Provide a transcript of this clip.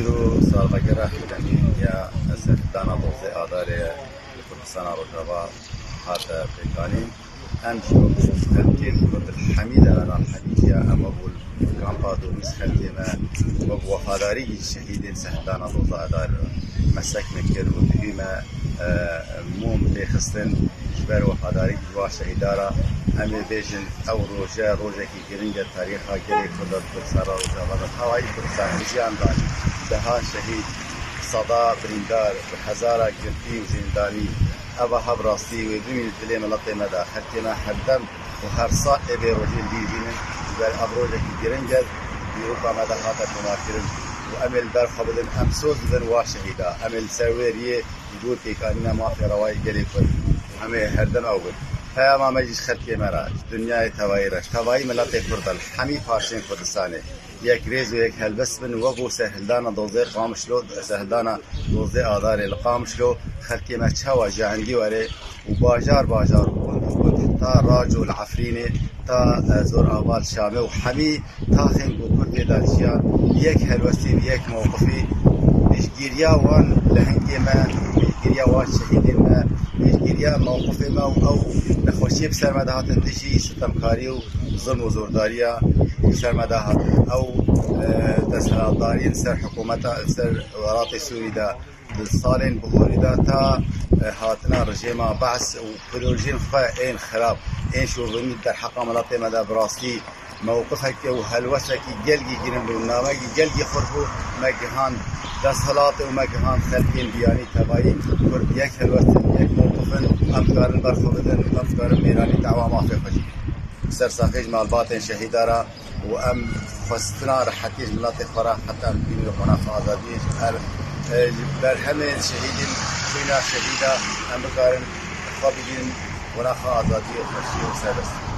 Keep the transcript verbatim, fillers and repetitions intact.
Îro salvegera hevdemîn ya sehdana dozê Adarê li Kurdistana Rojava hate pêkanîn. Em jî wekû xelkên Kurd li hemî deveran hemî ciya em wekû kampa Domîs xelkê me wek wefadarî şehîdên sehdana doza Adarê re meslek me kir û dihî me, e, mûm lê xistin ji ber wefadarî ji wan şehîda re. Em ê bêjin ew roje rojekî giring e tarîxa gelê Kurd e, di Kurdistana Rojava de, tevayî Kurdistan jiyan danî, dehan şehîd, seda birîndar, bi hezara girtî û zîndanî. Eva ha bi rastî wê bimîne dilê miletê me de. Xelkê me herdem û her sal ê vê rojê li bîr bînin. Ji ber ev rojekî giring e, dîroka me de hate tomarkirin û em ê li ber xwe bidin. Em soz didin wa şehîda. Em ê li ser wê riyê ji bo pêkanîna mafê rewayê gelê Kurd. Em ê herdem ew bin. Peyama me jî ji xelkê me re, ji dinyayê tevayî re, ji tevayî miletê Kurd re, li hemî parçeyên Kurdistanê yek rêz û yek helbest bin, wek bo serhildana dozê Qamişlo, serhildana dozê Adarê li Qamişlo, xelkê me çawa ji endî were û bajar bajar û gund û gund ta Raco li Efrînê ta, e, Zorava li Şamê û hemî taxên ku Kurd tê de dijiyan, bi yek helwestî, bi yek mewqifî, piştgiriya wan lehengê me, piştgiriya wan şehîdên me, piştgiriya mewqifê me û ew nexweşiyê bi ser me de hatin dijî sitemkarî û zilm û zordariya ku ser me de hatin. Ew, e, desthilatdarî li ser hikûmeta, li ser welatê Sûrî de di salên bihorî de ta, e, hatina rejêma Be's û pîrojên xwe ên xirab, ên şovinî derheqa miletê me de bi rastî mewqifekê û helwestekî gelgî girin bû, namekî gelgî xurt bû, me gihand desthilatê û me gihand xelkên biyanî tevayî Kurd yek helwestin, yek mewqifin, em dikarin ber xwe bidin, em dikarin mêranî dawa mafê xwe jî bikin. Ser saxê ji malbatên şehîda re û em xwestina rehetiyê ji miletê xwe re heta em bînin qonaxa azadiyê ji her, e, ji berhemên şehîdên xwîna şehîda em bikarin xwe bigihînin qonaxa azadiyê, xweşiyê û serbestiyê.